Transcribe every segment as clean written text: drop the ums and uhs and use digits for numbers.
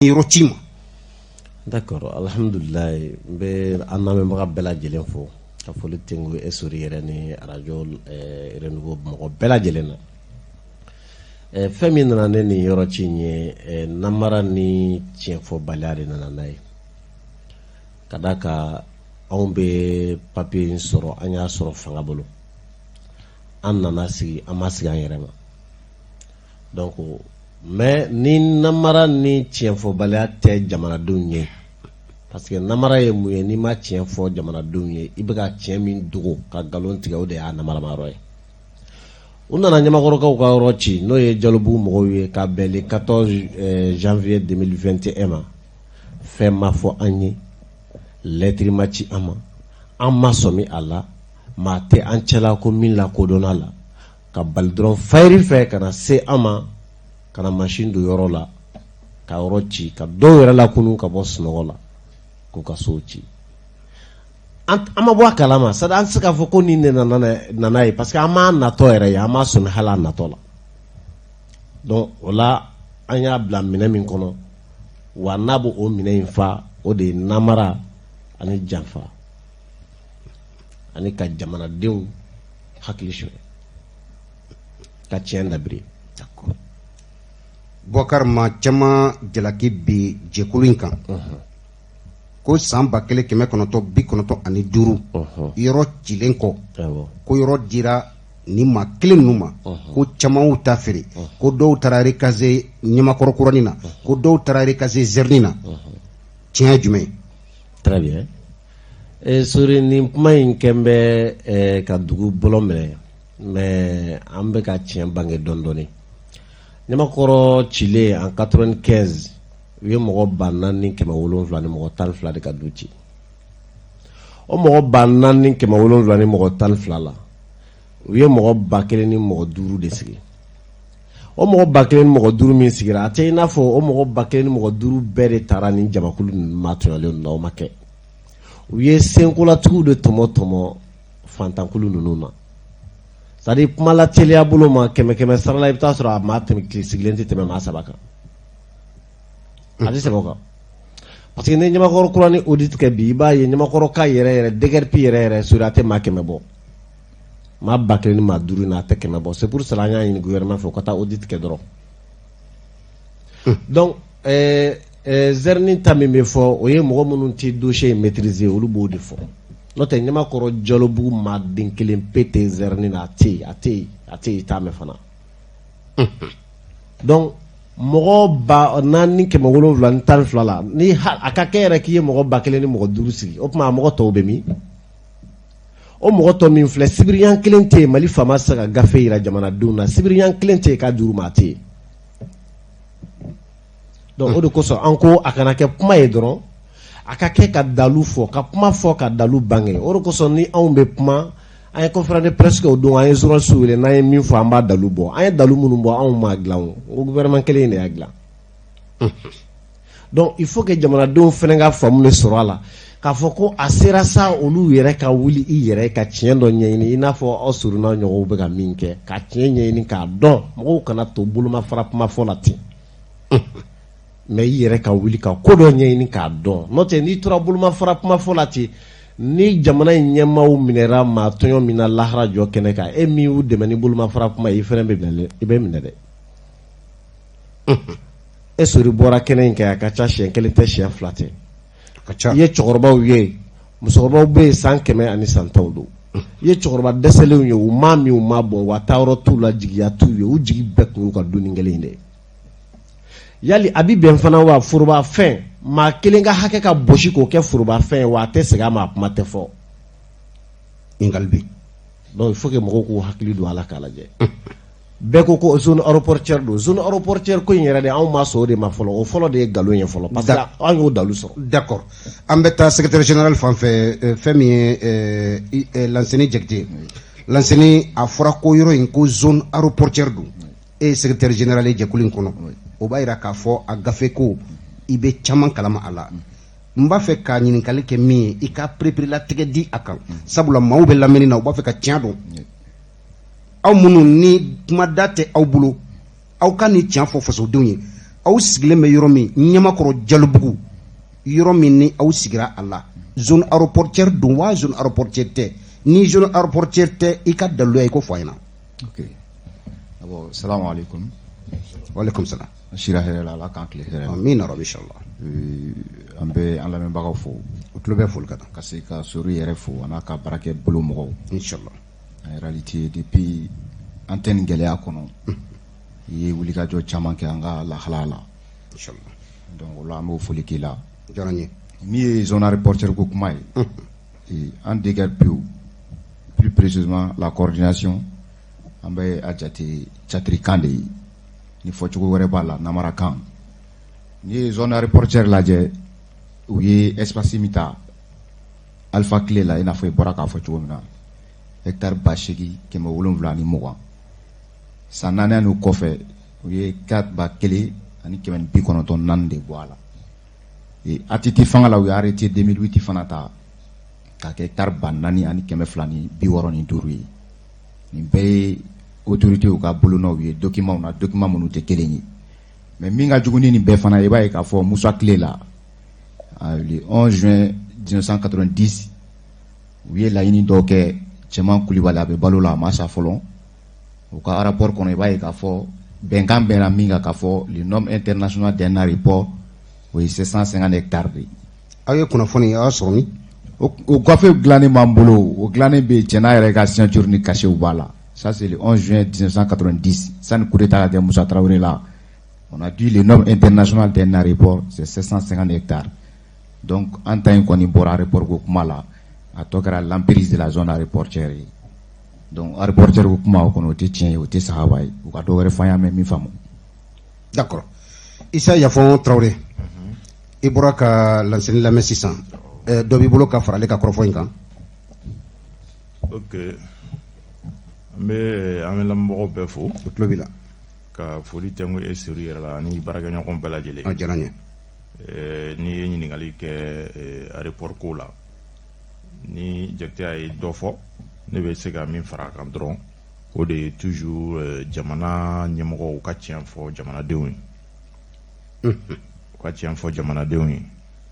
Yɔrɔ ci ma. D'accord, alhamdulilayi. N bɛ an lamɛnbaga bɛɛ lajɛlen fo ka foli tengu e Sori yɛrɛ ni arajo Renouveau mɔgɔ bɛɛ lajɛlen na. Fɛn min nana ne nin yɔrɔ ci in ye, namara ni tiɲɛfɔbaliya de nana n'a ye. Ka da kan anw bɛ papier in sɔrɔ, an y'a sɔrɔ fanga bolo, an nana sigi, an ma sigi an yɛrɛ ma. Donc mais ni namara ni tiɲɛfɔbaliya tɛ jamanadenw ye, parce que namara ye mun ye? N'i ma tiɲɛ fɔ jamanadenw ye, i bɛ ka tiɲɛ min dogo ka nkalon tigɛ, o de y'a namarama yɔrɔ ye. U nana Ɲamakɔrɔkaw ka yɔrɔ ci, n'o ye Jalobugu mɔgɔw ye, ka bɛn le 14 janvier 2021 ma. Fɛn ma fɔ an ye, lɛtiri ma ci an ma, an ma sɔmi a la, maa tɛ an cɛla ko min lakodɔnna la, ka bali dɔrɔn fayiri fɛ ka na se an ma, ka na mansin don yɔrɔ la, ka yɔrɔ ci, ka dɔw yɛrɛ lakunu ka bɔ sunɔgɔ la k'u ka sow ci. An ma bɔ a kalama, c'est à dire an tɛ se k'a fɔ ko nin de nana ye, parce que an m'a natɔ yɛrɛ ye, an m'a sɔmi hali a natɔ la. Donc o la, an y'a bila minɛ min kɔnɔ, wa n'a b'o o minɛ in fa, o de ye namara ani janfa ani ka jamanadenw hakili suɲɛ ka tiɲɛ dabiri. Bɔkari, maa caman jalaki bi jɛkulu in kan ko san 1995, yɔrɔ cilen kɔ, ko yɔrɔ dira ni maa kelen ninnu ma, ko caman y'u ta feere, ko dɔw taara recasé Ɲamakɔrɔ kuranin na, ko dɔw taara recasé Zɛrini na. Tiɲɛ ye jumɛn ye? Très bien. Sori, nin kuma in kɛn bɛ ka dugu bɔlɔ minɛ, mais an bɛ ka tiɲɛ bange dɔɔni dɔɔni. Ɲamakɔrɔ cilen en 95, u ye mɔgɔ 4712 de ka du ci. O mɔgɔ 4712 la, u ye mɔgɔ 1005 de sigi. O mɔgɔ 1005 min sigira, a tɛ i n'a fɔ o mɔgɔ 1005 bɛɛ de taara ni jamakulu ninnu maa tɔɲɔlen na. O ma kɛ. U ye senkolatigiw de tɔmɔ tɔmɔ fantankulu ninnu na. C'est à dire, kuma la teliya bolo ma, kɛmɛ kɛmɛ sara la, i bɛ taa sɔrɔ a maa tɛmɛ sigilen tɛ tɛmɛ maa saba kan, a tɛ tɛmɛ o kan, parce que ni Ɲamakɔrɔ kura ni audit kɛ bi, i b'a ye Ɲamakɔrɔ ka yɛrɛ yɛrɛ déguerpi yɛrɛ yɛrɛ sori, a tɛ maa 100 bɔ. Maa 1005 na, a tɛ 100 bɔ. C'est pour cela an y'a ɲini gouvernement fɛ, u ka taa audit kɛ dɔrɔn. Donc Zɛrini ta min bɛ fɔ, o ye mɔgɔ minnu tɛ dossier in maîtriser, olu b'o de fɔ. N'o tɛ, Ɲamakɔrɔ Jalobugu maa den kelen pe tɛ Zɛrini na, a tɛ yen, a tɛ yen, a tɛ yen, i t'a mɛn fana. Donc mɔgɔ 4712 la, ni a ka kɛ yɛrɛ k'i ye mɔgɔ 1005 sigi, o tuma a mɔgɔ tɔw bɛ min? O mɔgɔ tɔ min filɛ, sibiriyan kelen tɛ yen. Mali faama tɛ se ka gafe yira jamanadenw na, sibiriyan kelen tɛ yen k'a dir'u ma, a tɛ yen. Donc o de kosɔn an ko a kana kɛ kuma ye dɔrɔn, a ka kɛ ka dalu fɔ, ka kuma fɔ ka dalu bange. O de kosɔn ni anw bɛ kuma, an ye conférence de presse kɛ o don, an ye journaliste wele, n'an ye min fɔ, an b'a dalu bɔ. An ye dalu minnu bɔ, anw m'a dilan, o gouvernement kelen in de y'a dilan. Donc il faut que jamanadenw fana ka faamu de sɔrɔ a la k'a fɔ ko a sera sa, olu yɛrɛ ka wuli i yɛrɛ ka tiɲɛ dɔ ɲɛɲini, i n'a fɔ aw surunna ɲɔgɔnw bɛ ka min kɛ, ka tiɲɛ ɲɛɲini k'a dɔn. Mɔgɔw kana to bolomafara kuma fɔ la ten, mais i yɛrɛ ka wuli ka ko dɔ ɲɛɲini k'a dɔn. N'o tɛ, n'i tora bolomafara kuma fɔ la ten, ni jamana in ɲɛmaaw minɛra maa tɔɲɔ min na lahara jɔ kɛnɛ kan, e min y'u dɛmɛ ni bolomafara kuma ye, i fana bɛ minɛ, i bɛ minɛ dɛ. E Sori bɔra kɛnɛ in kan, a ka ca, siɲɛ kelen tɛ, siɲɛ fila tɛ. I ye cɛkɔrɔbaw ye, musokɔrɔbaw bɛ yen, san 100 ani san 10 don. I ye cɛkɔrɔba dɛsɛlenw ye, u maa min, u ma bɔn wa, taayɔrɔ t'u la, jigiya t'u ye, u jigi bɛɛ tun y'u ka dumuni kelen in de ye. Yali a bɛ bɛn fana wa, foroba fɛn maa kelen ka hakɛ ka bosi k'o kɛ foroba fɛn ye wa, a tɛ segin a ma, a kuma tɛ fɔ. Ɲininkali bɛ. Donc il faut que mɔgɔw k'u hakili don a la k'a lajɛ. Bɛɛ ko ko zone aéroportuaire don. Zone aéroportuaire ko in yɛrɛ de, anw ma sɔn o de ma fɔlɔ. O fɔlɔ de ye nkalon ye fɔlɔ, parce que an y'o dalu sɔrɔ. D'accord, an bɛ taa secrétaire général fan fɛ, fɛn min ye Lanseni Jakite. Lanseni, a fɔra ko yɔrɔ in ko zone aéroportuaire don. E ye secrétaire général ye jɛkulu in kɔnɔ, o b'a yira k'a fɔ a gafe ko i bɛ caman kalama a la. N b'a fɛ ka ɲininkali kɛ min ye, i ka pereperelatigɛ di a kan, sabula maaw bɛ lamɛnni na, u b'a fɛ ka tiɲɛ dɔn. Aw minnu ni kumada tɛ aw bolo, aw ka nin tiɲɛ fɔ fasodenw ye. Aw sigilen bɛ yɔrɔ min, Ɲamakɔrɔ Jalibugu, yɔrɔ min ni aw sigira a la, zone aéroportuaire don wa zone aéroportuaire tɛ? Ni zone aéroportuaire tɛ, i ka daluya i ko fɔ an ɲɛna. Ok, d'abord, salam alaikum. Waaleykum salam. An sira hɛrɛ la, Ala k'an tile hɛrɛ la. Amiina rabi, inshallah. An bɛ an lamɛnbagaw fo. U tulo bɛ foli ka taa. Ka se ka Sori yɛrɛ fo, a n'a ka baarakɛ bolo mɔgɔw. Inshallah. En réalité, depuis an tɛ nin gɛlɛya kɔnɔ, i ye wulikajɔ caman kɛ an ka lahalaya la. Inshallah. Donc o la, an b'o foli k'i la. Diyara n ye. Min ye zone aéroportuaire ko kuma ye, an déguerpiw, plus précisément la coordination, an bɛ a jate catirikan de ye, ni fɔcogo wɛrɛ b'a la, namarakan. N'i ye zone aéroportuaire lajɛ, u ye espace min ta Alpha tile la, i n'a fɔ i bɔra k'a fɔ cogo min na, hectare 8720. San 4 n'o kɔfɛ, u ye hectare 1194 de bɔ a la. ATT fanga la, u ye arrêté 2008 fana ta k'a kɛ hectare 4265 ye. Nin bɛɛ ye autorités ka bolonɔw ye document na, document minnu tɛ kelen ye. Mais min ka jugu ni nin bɛɛ fana ye, i b'a ye k'a fɔ Musa tile la, le 11 juin 1990, u ye laɲini dɔw kɛ. Cɛman Kulibali, a bɛ balo la, a ma sa fɔlɔ. U ka rapport kɔnɔ, i b'a ye k'a fɔ bɛnkan bɛnna min kan, k'a fɔ le norme international d'un aéroport, o ye 750 hectares de ye. Aw ye kunnafoni aw y'a sɔrɔ min? O gafe dilannen b'an bolo, o dilannen bɛ yen, cɛn yɛrɛ ka signature ni cachet b'a la. Ça, c'est le 11 juin 1990, sani coup d'état ka kɛ Musa Tarawele la. On a dit le norme international d'un aéroport, c'est 750 hectares. Donc an ta in kɔni bɔra aéroport ko kuma la, a tɔ kɛra l'emprise de la zone aéroportuaire ye. Donc aéroportuaire ko kuma, o kɔni, o tɛ tiɲɛ ye, o tɛ sahaba ye. U ka dɔ wɛrɛ fɔ an y'a mɛn min faamu. D'accord. Isa Yafɔn Tarawele, i bɔra ka Lansini lamɛn sisan, dɔ b'i bolo ka fara ale ka kɔrɔfɔ in kan? Ok, an bɛ lamɛnbagaw bɛɛ fo. O tulo b'i la. Ka foli tɛnku e Seru yɛrɛ la ani baarakɛɲɔgɔn bɛɛ lajɛlen. A diyara n ye. N'i ye ɲininkali kɛ aéroport ko la, ni Jakite a ye dɔ fɔ, ne bɛ se ka min fara a kan dɔrɔn, o de ye toujours jamana ɲɛmɔgɔw ka tiɲɛ fɔ jamanadenw ye, u ka tiɲɛ fɔ jamanadenw ye,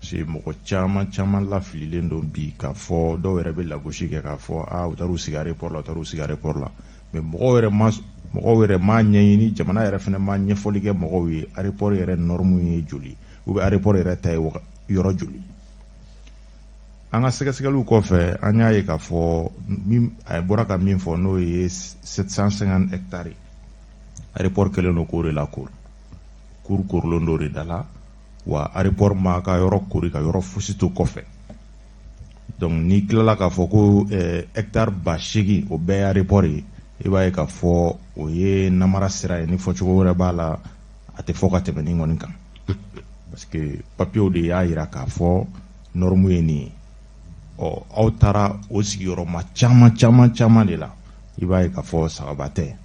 parce que mɔgɔ caman caman lafililen don bi k'a fɔ, dɔw yɛrɛ bɛ lagosi kɛ k'a fɔ aa, u taar'u sigi aéroport la, u taar'u sigi aéroport la. Mais mɔgɔw yɛrɛ ma ɲɛɲini, jamana yɛrɛ fana ma ɲɛfɔli kɛ mɔgɔw ye, aéroport yɛrɛ norme ye joli ou bien aéroport yɛrɛ ta ye yɔrɔ joli. An ka sɛgɛsɛgɛliw kɔfɛ, an y'a ye k'a fɔ min a bɔra ka min fɔ, n'o ye 750 hectares, aéroport kɛlen don k'o de la kori, kuru korilen don de da la wa. Aéroport ma ka yɔrɔ kori ka yɔrɔ fosi to kɔfɛ. Donc n'i tilala k'a fɔ ko hectare 8000, o bɛɛ ye aéroport ye, i b'a ye k'a fɔ o ye namara sira ye. Ni fɔcogo wɛrɛ b'a la, a tɛ fɔ ka tɛmɛ nin kɔni kan, parce que papiyew de y'a yira k'a fɔ norme ye nin ye. Ɔ, aw taara o sigiyɔrɔma caman caman caman de la, i b'a ye k'a fɔ sababa tɛ.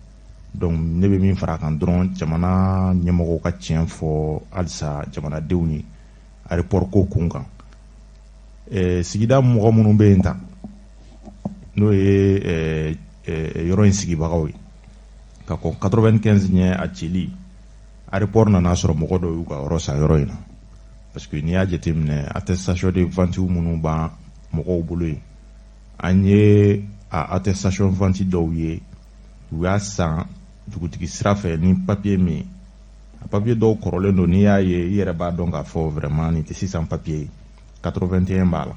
Donc ne bɛ min fara a kan dɔrɔn, jamana ɲɛmɔgɔw ka tiɲɛ fɔ halisa jamanadenw ye aéroport ko kun kan. Sigida mɔgɔ minnu bɛ yen ta, n'o ye yɔrɔ in sigibagaw ye, ka kɔn 95 ɲɛ, a cili aéroport nana sɔrɔ mɔgɔ dɔw y'u ka yɔrɔ san yɔrɔ in na, parce que n'i y'a jateminɛ, attestation de vente minnu b'an mɔgɔw bolo yen, an ye a attestation vente dɔw ye, u y'a san dugutigi sira fɛ ni papier min ye. A papier dɔw kɔrɔlen don, n'i y'a ye, i yɛrɛ b'a dɔn k'a fɔ vraiment nin tɛ sisan papier ye. 81 b'a la,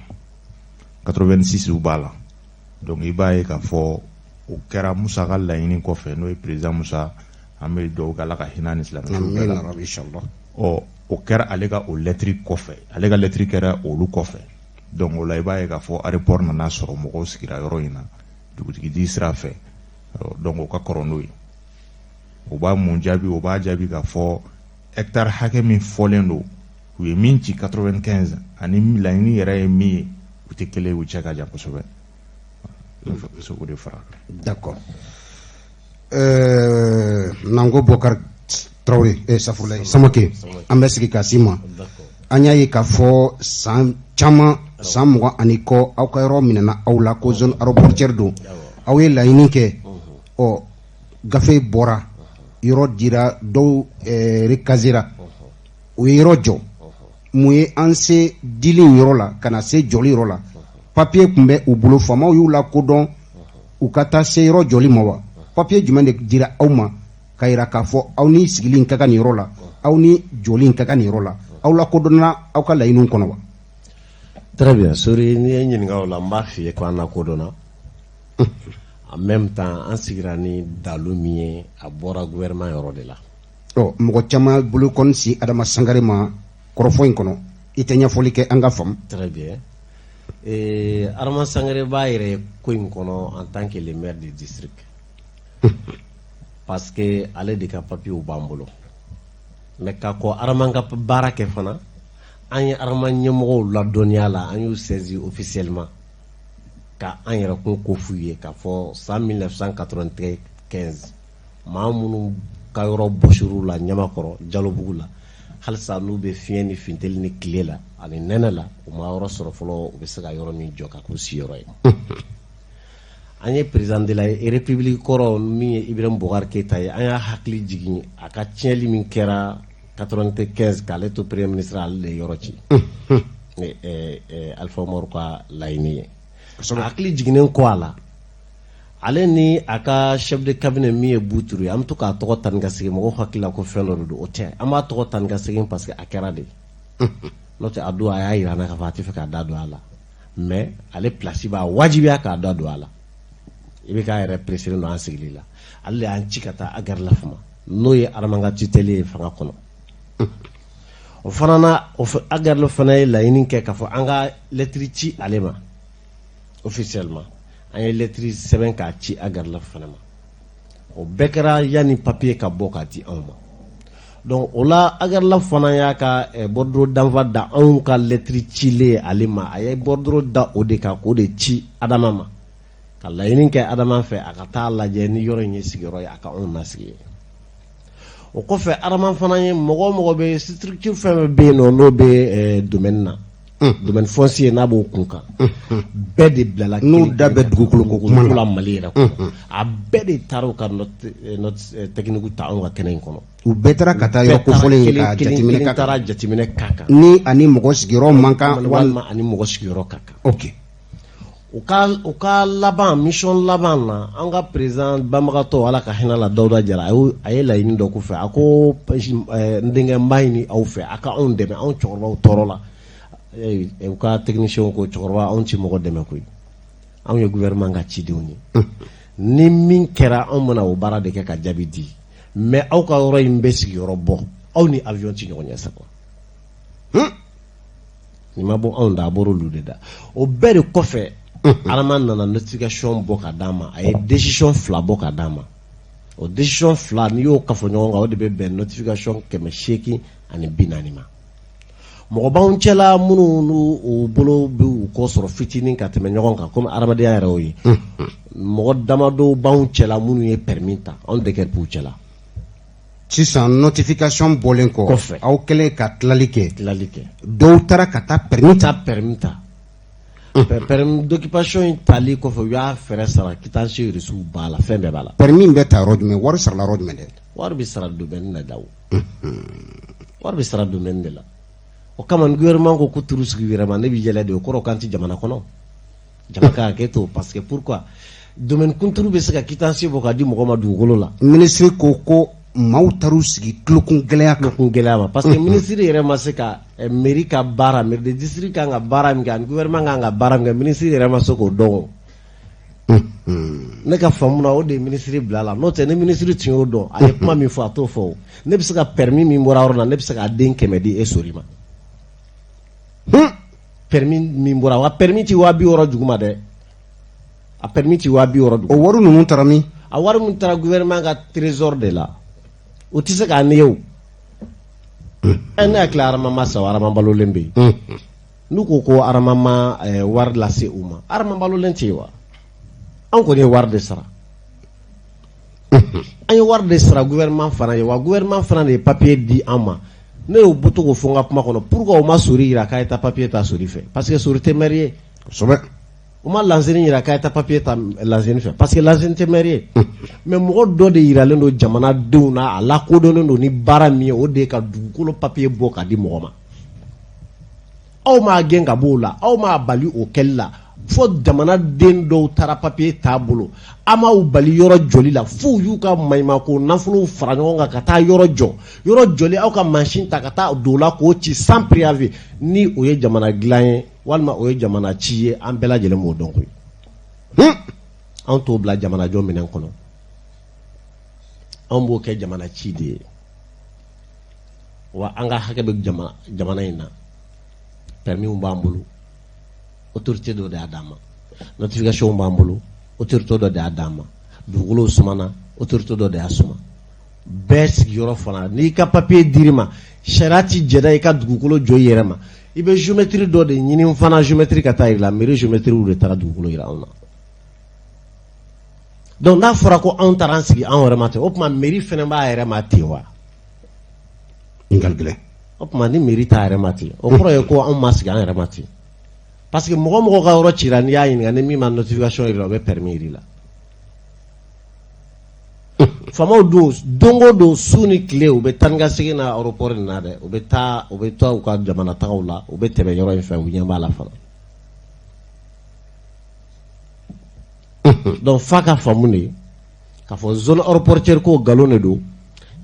86 b'a la. Donc i b'a ye k'a fɔ o kɛra Musa ka laɲini kɔfɛ, n'o ye président Musa, an bɛ dugawu kɛ, Ala ka hinɛ ni silamɛ. Ɔ, o kɛra ale ka o lɛtiri kɔfɛ, ale ka lɛtiri kɛra olu kɔfɛ. Donc o la, i b'a ye k'a fɔ aéroport nana sɔrɔ mɔgɔw sigira yɔrɔ in na dugutigi di sira fɛ. Donc o ka kɔrɔ n'o ye. O b'a mun jaabi? O b'a jaabi k'a fɔ hectare hakɛ min fɔlen don, u ye min ci 95, ani laɲini yɛrɛ ye min ye, u tɛ kelen ye, u cɛ ka jan kosɛbɛ. Se k'o de fara. D'accord. Nango Bokar Tarawele, Safurulayi Samake, an bɛ sigi ka s'i ma. An y'a ye k'a fɔ san caman, san 20 ani kɔ, aw ka yɔrɔ minɛna aw la ko zone aéroportuaire don. Aw ye laɲini kɛ, ɔ, gafe bɔra, yɔrɔ dira dɔw, recasera. U ye yɔrɔ jɔ. Mun ye an se dili yɔrɔ la ka na se jɔli yɔrɔ la? Papiye tun bɛ u bolo, faamaw y'u la kodɔn u ka taa se yɔrɔ jɔli ma wa? Papiye jumɛn de dira aw ma ka jira k'a fɔ aw ni sigili ka kan nin yɔrɔ la, aw ni jɔli ka kan nin yɔrɔ la? Aw la kodɔnna aw ka laɲiniw kɔnɔ wa? Très bien, Sori, n'i ye ɲininka o la, n b'a f'i ye ko an lakodɔnna. En même temps, an sigira ni dalu min ye, a bɔra gouvernement yɔrɔ de la. Ɔ, mɔgɔ caman bolo kɔni si Adama Sangare ma kɔrɔfɔ in kɔnɔ, i tɛ ɲɛfɔli kɛ an ka faamu? Très bien. Et Adama Sangare b'a yɛrɛ ye ko in kɔnɔ en tant que le maire du district. Parce que ale de ka papiers b'an bolo. Mais ka kɔ Adama ka baara kɛ fana, an ye Adama ɲɛmɔgɔw ladɔnniya la, an y'u saisi officiellement ka an yɛrɛ kun ko f'u ye k'a fɔ san 1995, maa minnu ka yɔrɔ bɔsir'u la Ɲamakɔrɔ Jalobugu la, halisa n'u bɛ fiɲɛ ni funteni ni tile la ani nɛnɛ la, u ma yɔrɔ sɔrɔ fɔlɔ u bɛ se ka yɔrɔ min jɔ ka k'u siyɔrɔ ye. An ye président de la république kɔrɔ min ye Ibrahim Boubacar Keïta ye, an y'a hakili jigin a ka tiɲɛli min kɛra 95 k'ale to premier ministre, ale de ye yɔrɔ ci ni Alpha Umaru ka laɲini ye. A hakili jiginnen kɔ a la, ale ni a ka chef de cabinet min ye Buturu ye, an bɛ to k'a tɔgɔ ta ni ka segin, mɔgɔw hakili la ko fɛn dɔ de don, o tɛ. An b'a tɔgɔ ta ni ka segin parce que a kɛra de, n'o tɛ a don a y'a jira an na k'a fɔ a tɛ fɛ k'a da don a la, mais ale place b'a wajibiya k'a da don a la. I bɛ k'a yɛrɛ pressé don an sigili la. Ale de y'an ci ka taa Agarlaf ma, n'o ye Adama ka tutelle ye fanga kɔnɔ. O fana na, o Agarlaf fana ye laɲini kɛ k'a fɔ an ka lettre ci ale ma officiellement. An ye lettre sɛbɛn k'a ci Agarlaf fana ma. O bɛɛ kɛra yanni papier ka bɔ k'a di anw ma. Donc o la, Agarlaf fana y'a ka bordereau d'envoi da anw ka lettre cilen ale ma. A ye bordereau da o de kan k'o de ci Adama ma, ka laɲini kɛ Adama fɛ a ka taa lajɛ ni yɔrɔ in ye sigiyɔrɔ ye, a ka anw nasigi ye. O kɔfɛ, Adama fana ye mɔgɔ o mɔgɔ bɛ structure fɛn fɛn bɛ yen nɔ, n'o bɛ domaine na, domaine foncier, n'a b'o kun kan, bɛɛ de bilala. N'u da bɛ dugukolo ko kuma la Mali yɛrɛ kɔnɔ, a bɛɛ de taara u ka note technique ta anw ka kɛnɛ in kɔnɔ. U bɛɛ taara ka taa yɔrɔ kofɔlen in ka jateminɛ k'a taara jateminɛ k'a kan. Ni ani mɔgɔ sigiyɔrɔ man kan. Walima ani mɔgɔ sigiyɔrɔ ka kan. U ka laban mission laban na, an ka président banbagatɔ, Ala ka hinɛ la, Dawuda Jara, a ye laɲini dɔ k'u fɛ. A ko: "N denkɛ, n b'a ɲini aw fɛ, a ka anw dɛmɛ, anw cɛkɔrɔbaw tɔɔrɔ la." U ka technicien ko: "Cɛkɔrɔba, anw ti mɔgɔ dɛmɛ koyi, anw ye gouvernement ka cidenw ye. Ni min kɛra, anw bɛna o baara de kɛ ka jaabi di. Mais aw ka yɔrɔ in bɛ sigiyɔrɔ bɔ, aw ni avion ti ɲɔgɔn ɲɛ sira." Nin ma bɔ anw da, a bɔra olu de da. O bɛɛ de kɔfɛ, Adama nana notification bɔ ka d'an ma. A ye décision fila bɔ ka d'an ma. O décision fila, n'i y'o kafo ɲɔgɔn kan, o de bɛ bɛn notification 840 ma. Mɔgɔ b'anw cɛla minnu n'u u bolo bɛ u kɔ sɔrɔ fitinin ka tɛmɛ ɲɔgɔn kan, komi adamadenya yɛrɛ y'o ye. Mɔgɔ damadɔ b'anw cɛla minnu ye permis ta, anw déguerpiw cɛla. Sisan, notification bɔlen kɔ kɔfɛ, aw kɛlen ka tilali kɛ, tilali kɛ, dɔw taara ka taa permis ta. Permis ta, permis d'occupation in tali kɔfɛ, u y'a fɛɛrɛ sara, quittance reçu b'a la, fɛn bɛɛ b'a la. Permis bɛ ta yɔrɔ jumɛn? Wari sarala yɔrɔ jumɛn dɛ? Wari bɛ sara domaine de la o, wari bɛ sara domaine de la. O kama ni gouvernement ko ko turu sigi yɛrɛ ma, ne bɛ yɛlɛ de, o kɔrɔ k'an tɛ jamana kɔnɔ. Jama ka hakɛ to, parce que pourquoi domaine kunturu bɛ se ka quittance bɔ ka di mɔgɔ ma dugukolo la? Minisiri ko ko maaw taar'u sigi tulokun gɛlɛya kan. Tulokun gɛlɛya ma, parce que minisiri yɛrɛ ma se ka mairie ka baara, mairie de district kan ka baara min kɛ ani gouvernement kan ka baara min kɛ, minisiri yɛrɛ ma se k'o dɔn o. Ne ka faamu na, o de ye minisiri bila la. N'o tɛ, ni minisiri tun y'o dɔn, a ye kuma min fɔ, a t'o fɔ o. Ne bɛ se ka permis min bɔra yɔrɔ la, ne bɛ se k'a den 100 di e sori ma. Permis min bɔra wa, permis ti 60 000 duguma dɛ, a permis ti 60 000 duguma. O wari ninnu taara min? A wari min taara gouvernement ka trésor de la, o tɛ se k'a ne ye o. Ɛ, ne hakili Adama ma sa o, Adama balolen bɛ yen. N'u ko ko Adama ma wari lase u ma, Adama balolen tɛ yen wa? Anw kɔni ye wari de sara, an ye wari de sara gouvernement fana ye wa, gouvernement fana de ye papier di an ma. Ne y'o bɔ to k'o fɔ n ka kuma kɔnɔ. Pourquoi o ma Sori yira k'a ye taa papier ta Sori fɛ? Parce que Sori tɛ maire ye. Kosɛbɛ. U ma Lanseni yira k'a ye taa papier ta Lanseni fɛ parce que Lanseni tɛ maire ye mais mɔgɔ dɔ de yiralen don jamanadenw na a lakodɔnnen don ni baara min ye o de ye ka dugukolo papier bɔ ka di mɔgɔ ma aw m'a gɛn ka b'o la aw m'a bali o kɛli la fo jamanaden dɔw taara papier t'a bolo a m'aw bali yɔrɔ jɔli la f'u y'u ka maɲumanko nafolow fara ɲɔgɔn kan ka taa yɔrɔ jɔ yɔrɔ jɔli aw ka mansin ta ka taa don o la k'o ci sans préavis ni o ye jamana dilan ye walima o ye jamana ci ye an bɛɛ lajɛlen b'o dɔn koyi anw t'o bila jamanajɔ minɛn kɔnɔ anw b'o kɛ jamana ci de ye wa an ka hakɛ bɛ jamana in na permisw b'an bolo autorité dɔ de y'a d'an ma notification b'an bolo autorité dɔ de y'a d'an ma dugukolow sumana autorité dɔ de y'a suma bɛɛ sigiyɔrɔ fana n'i ka papier dir'i ma sariya ti jɛda i ka dugukolo jɔ i yɛrɛ ma i bɛ géomètre dɔ de ɲini fana géomètre ka taa yir'i la mairie géomètre de taara dugukolo yira anw na donc n'a fɔra ko anw taara an sigi anw yɛrɛ ma ten o tuma mairie fana b'a yɛrɛ ma ten wa ɲininkali gɛlɛn o tuma ni mairie t'a yɛrɛ ma ten o kɔrɔ ye ko anw ma sigi an yɛrɛ ma ten parce que mɔgɔ mɔgɔ ka yɔrɔ cira n'i y'a ɲininka ni min ma notification yir'i la o bɛ permis yir'i la faamaw dun don o don su ni tile u bɛ taa ni ka segin na aéroport in na dɛ u bɛ taa u bɛ taa u ka jamana tagaw la u bɛ tɛmɛ yɔrɔ in fɛ u ɲɛ b'a la fana donc f'a ka faamu de k'a fɔ zone aéroportuaire ko nkalon de don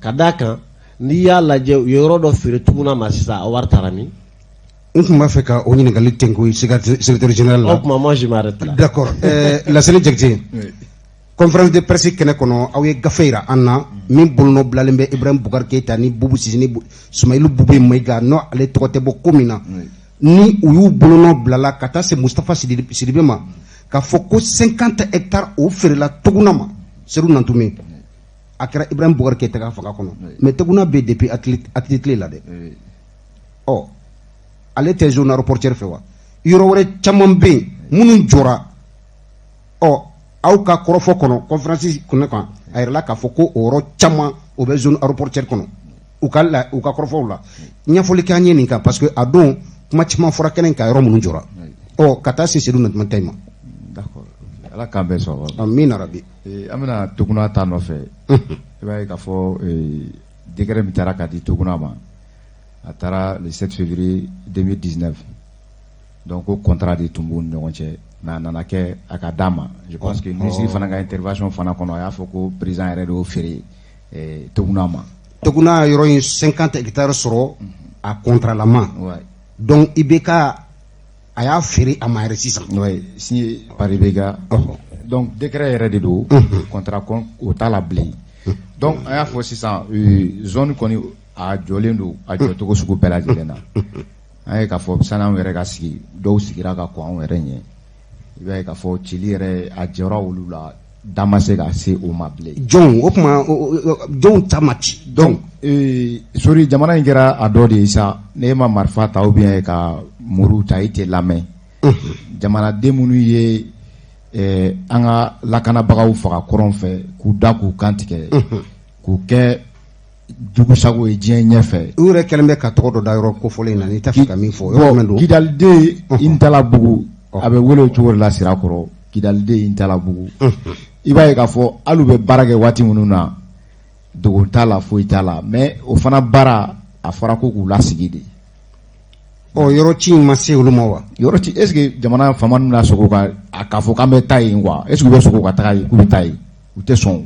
ka d'a kan n'i y'a lajɛ u ye yɔrɔ dɔ feere Tuguna ma sisan a wari taara min n tun b'a fɛ ka o ɲininkali tɛnku secrétaire général la o tuma moi je m'arrête là d'accord Laseni Jakite conférence de presse kɛnɛ kɔnɔ aw ye gafe yira an na min bolonɔ bilalen bɛ Ibrahim Boubacar Keita ni Bubu Sise ni Sumayilu Bube Mayiga n'o ale tɔgɔ tɛ bɔ ko min na ni u y'u bolonɔ bilala ka taa se Mustafa Sidibe ma k'a fɔ ko 50 hectares o feerela Tuguna ma Sedu Nantume a kɛra Ibrahim Boubacar Keita ka fanga kɔnɔ mais Tuguna bɛ depuis ATT tile la dɛ ɔ ale tɛ zone aéroportuaire fɛ wa yɔrɔ wɛrɛ caman bɛ yen minnu jɔra ɔ aw ka kɔrɔfɔ kɔnɔ conférence kɛnɛ kan a yirala k'a fɔ ko o yɔrɔ caman o bɛ zone aéroportuaire kɔnɔ u ka la u ka kɔrɔfɔw la ɲɛfɔli k'an ye nin kan parce que a don kuma caman fɔra kɛnɛ kan yɔrɔ minnu jɔra ɔ ka taa se Sedu Nantume ta in ma. D'accord ala k'an bɛɛ sɔn. Amina rabi. An bɛna Tuguna ta nɔfɛ i b'a ye k'a fɔ décret min taara ka di Tuguna ma a taara le 7 février 2019 donc ko contrat de tun b'u ni ɲɔgɔn cɛ mais a nana kɛ a ka d'a ma je pense que ministre fana ka intervention fana kɔnɔ a y'a fɔ ko président yɛrɛ de y'o feere Tuguna ma. Tuguna yɔrɔ in 50 hectares sɔrɔ a contrat lama. Donc IBK a y'a feere a ma yɛrɛ sisan. Oui, signé par IBK. Donc décret yɛrɛ de don. Contrat o t'a la bilen. Donc an y'a fɔ sisan zone kɔni a jɔlen don a jɔcogo sugu bɛɛ lajɛlen na. An ye k'a fɔ sani anw yɛrɛ ka sigi dɔw sigira ka kɔn anw yɛrɛ ɲɛ i b'a ye k'a fɔ cili yɛrɛ a jɔra olu la da ma se ka se o ma bilen. Jɔnw o tuma jɔnw ta ma ci. Donc sori jamana in kɛra a dɔ de ye sa n'e ma marifa ta ou bien ka muru ta i tɛ lamɛn. Jamanaden minnu ye an ka lakanabagaw faga kɔrɔn fɛ k'u da k'u kan tigɛ k'u kɛ jugu sago ye diɲɛ ɲɛfɛ. U yɛrɛ kɛlen bɛ ka tɔgɔ dɔ da yɔrɔ kofɔlen in na n'i t'a fɛ ka min fɔ yɔrɔ jumɛn don. Kidaliden Intalabugu a bɛ wele o cogo de la Sirakɔrɔ Kidaliden Intalabugu i b'a ye k'a fɔ hali u bɛ baara kɛ waati minnu na dogo t'a la foyi t'a la mais o fana baara a fɔra ko k'u lasigi de. Ɔ yɔrɔ ci in ma se olu ma wa. Yɔrɔ ci est ce que jamana faama ninnu na sɔn ka k'a fɔ k'an bɛ taa yen quoi est ce que u bɛ sɔn ka taga yen k'u bɛ taa yen u tɛ sɔn.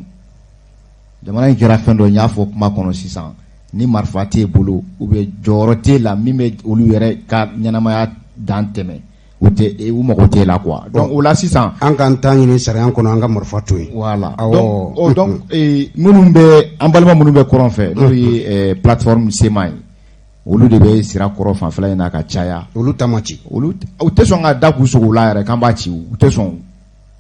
Jamana in kɛra fɛn dɔ n y'a fɔ kuma kɔnɔ sisan ni marifa t'e bolo ou bien jɔyɔrɔ t'e la min bɛ olu yɛrɛ ka ɲɛnamaya dan tɛmɛ u tɛ u mago t'e la quoi donc o la sisan an k'an ta ɲini sariya kɔnɔ an ka marifa to yen. Voilà donc donc minnu bɛ an balima minnu bɛ kɔrɔn fɛ n'o ye plateforme CMA ye olu de bɛ Sirakɔrɔ fanfɛla in na ka caya. Olu ta ma ci. Olu u tɛ sɔn ka da k'u sogo la yɛrɛ k'an b'a ci u tɛ sɔn.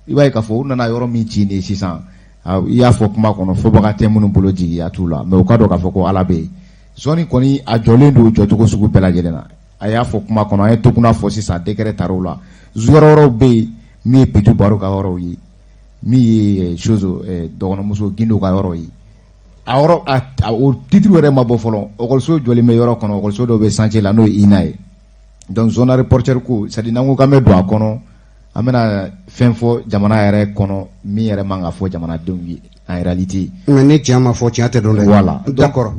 I b'a ye k'a fɔ u nana yɔrɔ min ci nin ye sisan i y'a fɔ kuma kɔnɔ fɔbaga tɛ minnu bolo jigiya t'u la mais u ka dɔn k'a fɔ ko Ala bɛ yen zone kɔni a jɔlen don jɔcogo sugu bɛɛ lajɛlen na a y'a fɔ kuma kɔnɔ an ye Toguna fɔ sisan décret tar'o la yɔrɔ wɛrɛw bɛ yen min ye Petit Baro ka yɔrɔw ye min ye chose dɔgɔnɔmuso Gindo ka yɔrɔ ye a yɔrɔ o titre yɛrɛ ma bɔ fɔlɔ école jɔlen bɛ yɔrɔ kɔnɔ école dɔ bɛ chantier la n'o ye INA ye donc zone aéroportuaire ko c'est à dire n'an ko k'an bɛ don a kɔnɔ An bɛna fɛn fɔ jamana yɛrɛ kɔnɔ min yɛrɛ man ka fɔ jamanadenw ye en réalité. Mais ni tiɲɛ ma fɔ, tiɲɛ tɛ dɔn dɛ. Voilà. D'accord,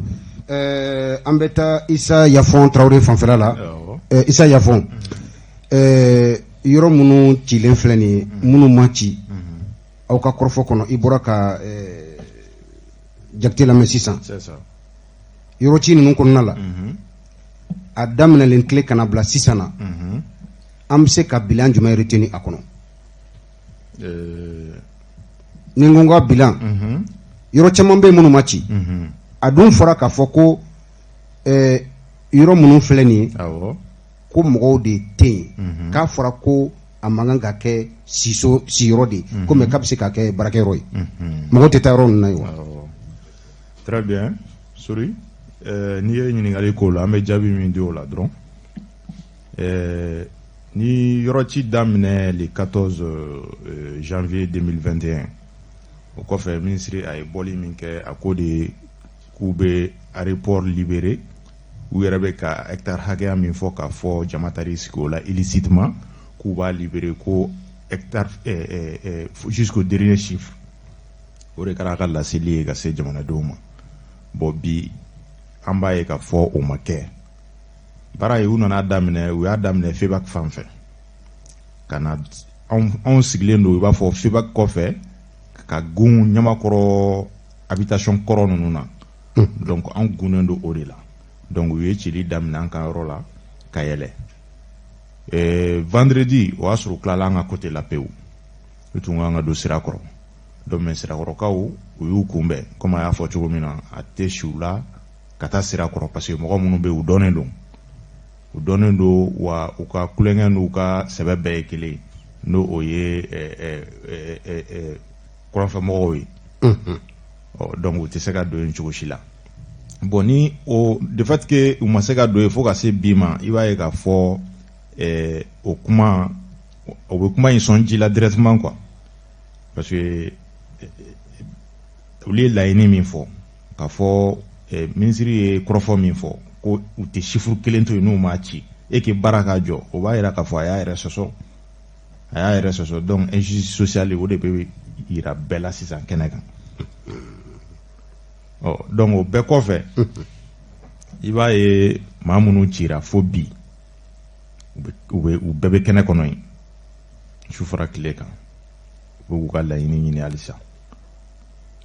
an bɛ taa Isa Yafɔn Tarawele fanfɛla la. Isa Yafɔn, yɔrɔ minnu cilen filɛ nin ye, minnu ma ci, aw ka kɔrɔfɔ kɔnɔ, i bɔra ka Jakite lamɛn sisan. Yɔrɔ ci ninnu kɔnɔna la, a daminɛlen tile ka na bila sisan na, an bɛ se ka bilan jumɛn retenir a kɔnɔ? Ni n ko n ka bilan, yɔrɔ caman bɛ yen minnu ma ci. A dun fɔra k'a fɔ ko yɔrɔ minnu filɛ nin ye, ko mɔgɔw de tɛ yen, k'a fɔra ko a man kan ka kɛ siso siyɔrɔ de ye, ko mais k'a bɛ se ka kɛ baarakɛyɔrɔ ye, mɔgɔw tɛ taa yɔrɔ ninnu na yen wa? Très bien, Sori, n'i ye ɲininkali k'o la, an bɛ jaabi min di o la dɔrɔn, ni yɔrɔ ci daminɛ le 14 janvier 2021, o kɔfɛ minisiri a ye bɔli min kɛ, a ko de k'u bɛ aéroport libéré, u yɛrɛ bɛ ka hectare hakɛya min fɔ k'a fɔ jama taar'i sigi o la illicitement, k'u b'a libéré ko hectare jusqu'au dernier chiffre. O de kɛra a ka laseli ye ka se jamanadenw ma. Bon, bi an b'a ye k'a fɔ o ma kɛ. Baara ye, u nana daminɛ, u y'a daminɛ FEBAK fan fɛ ka na. Anw sigilen don, i b'a fɔ FEBAK kɔfɛ ka gun Ɲamakɔrɔ habitation kɔrɔ ninnu na. Donc an gunnen don o de la. Donc u ye cili daminɛ an ka yɔrɔ la ka yɛlɛ. Vendredi, o y'a sɔrɔ u tilala an ka côté la pewu, u tun kan ka don Sirakɔrɔ. Donc mais Sirakɔrɔkaw, u y'u kunbɛn, komi a y'a fɔ cogo min na, a tɛ si u la ka taa Sirakɔrɔ, parce que mɔgɔ minnu bɛ yen, u dɔnnen don, u dɔnnen don wa, u ka kulonkɛ n'u ka sɛbɛ bɛɛ ye kelen ye, n'o o ye kɔrɔnfɛmɔgɔw ye. Ɔ donc u tɛ se ka don yen cogo si la. Bon, ni o de fait que u ma se ka don yen fo ka se bi ma, i b'a ye k'a fɔ o kuma, o bɛ kuma in sɔn ji la directement quoi, parce que olu ye laɲini min fɔ, k'a fɔ minisiri ye kɔrɔfɔ min fɔ ko u tɛ chiffre kelen to yen n'u m'a ci et que baara ka jɔ, o b'a yira k'a fɔ a y'a yɛrɛ sɔsɔ, a y'a yɛrɛ sɔsɔ. Donc injustice sociale, o de bɛ yira bɛɛ la sisan kɛnɛ kan. Ɔ donc o bɛɛ kɔfɛ, i b'a ye maa minnu cira fo bi, u bɛɛ bɛ kɛnɛ kɔnɔ yen, su fara tile kan, u bɛ k'u ka laɲini ɲini halisa.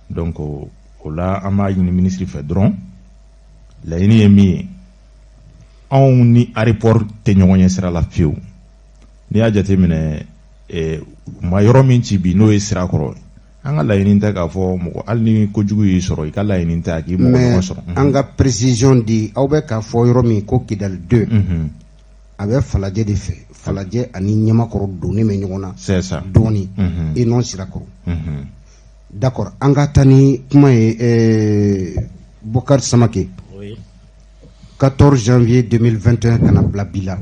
Donc o la, an b'a ɲini minisiri fɛ dɔrɔn, laɲini ye min ye, anw ni aéroport tɛ ɲɔgɔn ɲɛ sira la fiyewu. N'i y'a jateminɛ, u ma yɔrɔ min ci bi, n'o ye Sirakɔrɔ ye, an ka laɲini tɛ k'a fɔ mɔgɔ, hali ni kojugu y'i sɔrɔ, i ka laɲini tɛ a k'i mɔgɔ ɲɔgɔn sɔrɔ. An ka précision di, aw bɛ k'a fɔ yɔrɔ min ko Kidali 2, a bɛ Falajɛ de fɛ, Falajɛ ani Ɲamakɔrɔ donnen bɛ ɲɔgɔn na. C'est ça. Dɔɔni et non Sirakɔrɔ. D'accord, an ka taa ni kuma ye. Bokari Samake, 14 janvier 2021 ka na bila bi la,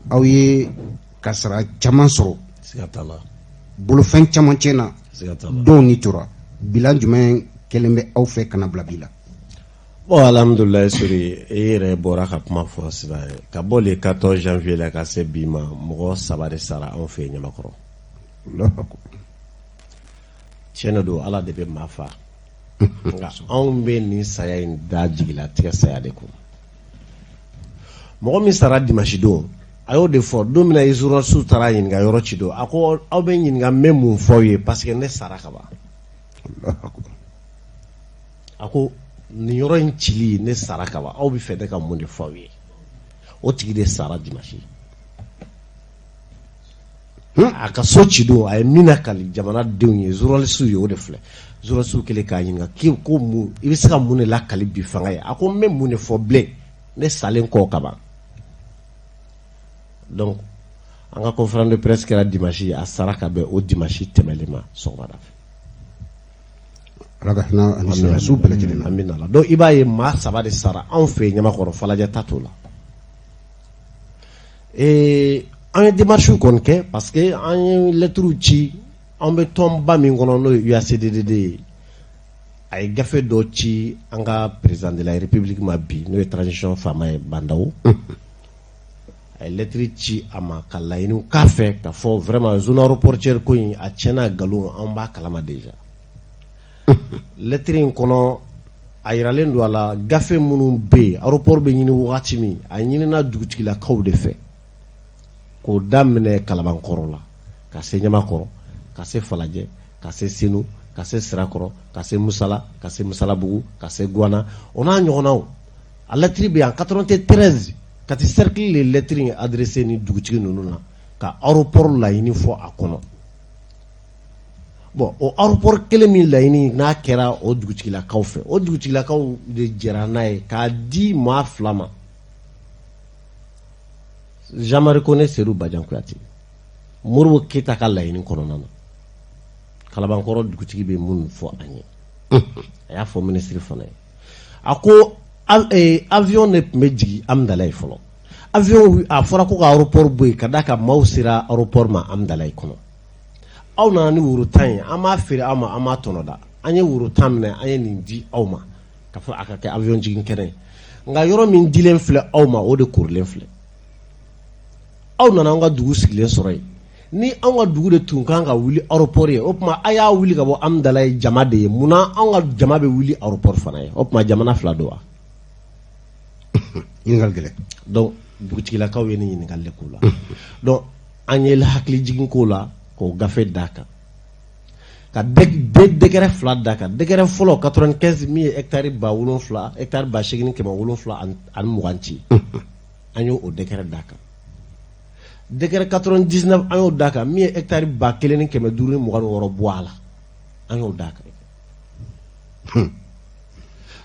aw ye kasara caman sɔrɔ, bolofɛn caman tiɲɛna, dɔw ni tora. Bilan jumɛn kɛlen bɛ aw fɛ ka na bila bi la? Bon, alhamdulilayi, Sori, e yɛrɛ bɔra ka kuma fɔ sisan. Ka bɔ le 14 janvier la ka se bi ma, mɔgɔ saba de sara anw fɛ yen Ɲamakɔrɔ. Tiɲɛ de don, Ala de bɛ maa fa, nka anw bɛ nin saya in da jigilatigɛ saya de kun. Mɔgɔ min sara dimanche don, a y'o de fɔ don min na journaliste taara ɲininka yɔrɔ ci don, a ko aw bɛ ɲininka, n bɛ mun fɔ aw ye, parce que ne sara ka ban. A ko nin yɔrɔ in cili, ne sara ka ban, aw bɛ fɛ ne ka mun de fɔ aw ye? O tigi de sara dimanche. A ka so ci don, a ye min lakali jamanadenw ye, journaliste ye, o de filɛ. Journaliste kɛlen k'a ɲininka k'i ko mun, i bɛ se ka mun de lakali bi fanga ye, a ko n bɛ mun de fɔ bilen, ne salen kɔ ka ban. Donc an ka conférence de presse kɛra dimanche, a sara ka bɛn o dimanche tɛmɛlen ma sɔgɔmada fɛ. Ala ka hinɛ ani sɔrɔdasiw bɛɛ lajɛlen na. An bɛ na la. Donc i b'a ye maa saba de sara anw fɛ yen Ɲamakɔrɔ, Falajɛ ta t'o la. Ee, an ye démarche kɔni kɛ, parce que an ye lettre ci. An bɛ tɔnba min kɔnɔ, n'o ye UACDDD ye, a ye gafe dɔ ci an ka président de la République ma bi, n'o ye transition faama ye, Bah N'Daw. A A ye lɛtiri ci a ma ka laɲiniw k'a fɛ k'a fɔ vraiment zone aéroportuaire ko in, a tiɲɛ n'a nkalon, anw b'a kalama déjà. Lɛtiri in kɔnɔ, a yiralen don a la, gafe minnu bɛ yen, aéroport bɛ ɲini wagati min, a ɲinina dugutigilakaw de fɛ, k'o daminɛ Kalabankɔrɔ la ka se Ɲamakɔrɔ, ka se Falajɛ, ka se Senu, ka se Sirakɔrɔ, ka se Musala, ka se Musalabugu, ka se Guwana, o n'a ɲɔgɔnnaw. A lɛtiri bɛ yan 93, Kati cercle le lɛtiri in adressé ni dugutigi ninnu na ka aéroport laɲini fɔ a kɔnɔ. Bon, o aéroport kelen min laɲini n'a kɛra o dugutigilakaw fɛ, o dugutigilakaw de jɛra n'a ye k'a di maa fila ma, Jean-Marie Kone, Seydou Badian Kuyate. Modibo Keyita ka laɲini kɔnɔna na, Kalabankɔrɔ dugutigi bɛ mun fɔ an ye? A y'a fɔ minisiri fana ye, a ko avion de tun bɛ jigin Amidalayi fɔlɔ. Avion, a fɔra ko ka aéroport bɔ yen ka d'a kan maaw sera aéroport ma Amidalayi kɔnɔ. Aw nana ni woro 10 ye, an b'a feere aw ma, an b'a tɔnɔ da. An ye woro 10 minɛ, an ye nin di aw ma ka fɔ a ka kɛ avion jigin kɛnɛ ye. Nka yɔrɔ min dilen filɛ aw ma, o de korilen filɛ. Aw nana an ka dugu sigilen sɔrɔ yen. Ni anw ka dugu de tun kan ka wuli aéroport ye, o tuma a y'a wuli ka bɔ Amidalayi jama de ye. Munna anw ka jama bɛ wuli aéroport fana ye? O tuma jamana fila don wa? Ɲininkali gɛlɛn. Donc dugutigilakaw ye nin ɲininkali de k'o la. Donc an ye hakili jigin k'o la, k'o gafe d'a kan, ka décret fila d'a kan. Décret fɔlɔ 95 min ye hectare 7000, hectare 8720 ci, an y'o o décret d'a kan. Décret 99, an y'o d'a kan, min ye hectare 1526 bɔ a la, an y'o d'a kan.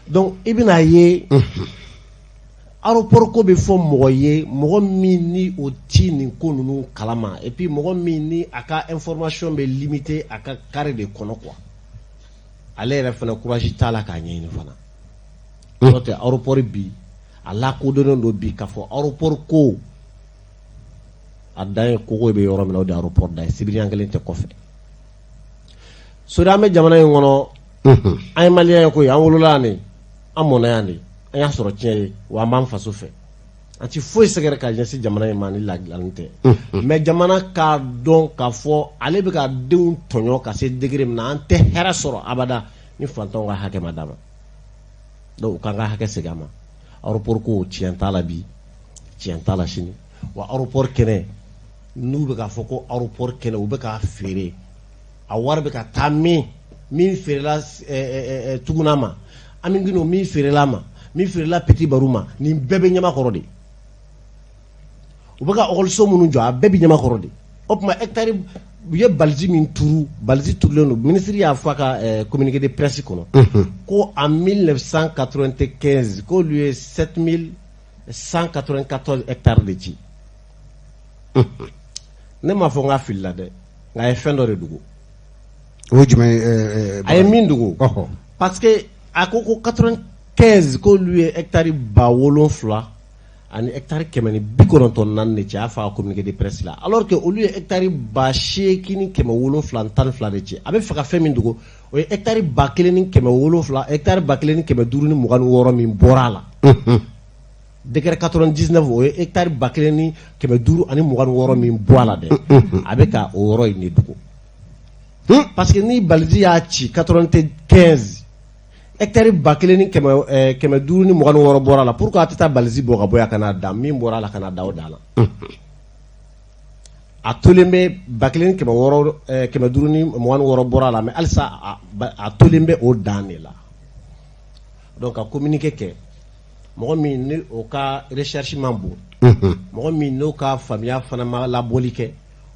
Donc i bɛna ye, aéroport ko bɛ fɔ mɔgɔ ye, mɔgɔ min ni o ti nin ko ninnu kalama, et puis mɔgɔ min ni a ka information bɛ limité a ka carré de kɔnɔ quoi. Ale yɛrɛ fana courage t'a la k'a ɲɛɲini fana. N'o tɛ, aéroport bi, a lakodɔnnen don bi k'a fɔ aéroport ko a dan ye kogo bɛ yɔrɔ min na, o de ye aéroport dan ye. Sibiriyan kelen tɛ kɔfɛ. Sori, an bɛ jamana in kɔnɔ, an ye maliyɛn ye koyi. An wolola yan de, an mɔnna yan de, an y'a sɔrɔ tiɲɛ ye wa, an b'an faso fɛ. An ti foyi sɛgɛrɛ ka ɲɛsin jamana in ma ni ladilanni tɛ. Mais jamana k'a dɔn k'a fɔ ale bɛ ka denw tɔɲɔ ka se degré min na, an tɛ hɛrɛ sɔrɔ abada ni fantanw ka hakɛ ma d'a ma. Donc u k'an ka hakɛ segin a ma. Aéroport ko, tiɲɛ t'a la bi, tiɲɛ t'a la sini. Wa aéroport kɛnɛ, n'u bɛ k'a fɔ ko aéroport kɛnɛ, u bɛ k'a feere, a wari bɛ ka taa min? Min feerela Tuguna ma, Ami Gindo, min feerela ma, min feerela Petit Barou ma, nin bɛɛ bɛ Ɲamakɔrɔ de. U bɛ ka ekɔliso minnu jɔ, a bɛɛ bɛ Ɲamakɔrɔ de. O tuma hectare, u ye balise min turu, balise turulen don. Minisiri y'a fɔ a ka communiqué de presse kɔnɔ ko en 1995, k'olu ye 7194 hectares de ci. Ne m'a fɔ n k'a filila dɛ, nka a ye fɛn dɔ de dogo. O ye jumɛn ye? A ye min dogo, parce que a ko 95, k'olu ye hectare 7000 ani hectare 194 de ci, a y'a fɔ a ka communiqué de presse la, alors que olu ye hectare 8712 de ci. A bɛ fɛ ka fɛn min dogo, o ye hectare 1700, hectare 1526 min bɔra a la. Décret 99, o ye hectare 1526 min bɔ a la dɛ, a bɛ ka o yɔrɔ in de dogo. Parce que ni balise y'a ci 95, hectare 1526 bɔra a la, pourquoi a tɛ taa balise bɔ ka bɔ yan ka n'a dan min bɔra a la, ka n'a da o dan na? A tolen bɛ 1600, 526 bɔra a la, mais halisa a tolen bɛ o dan de la. Donc ka communiqué kɛ, mɔgɔ min ni o ka recherche man bon, mɔgɔ min n'o ka faamuya fana ma labɔli kɛ,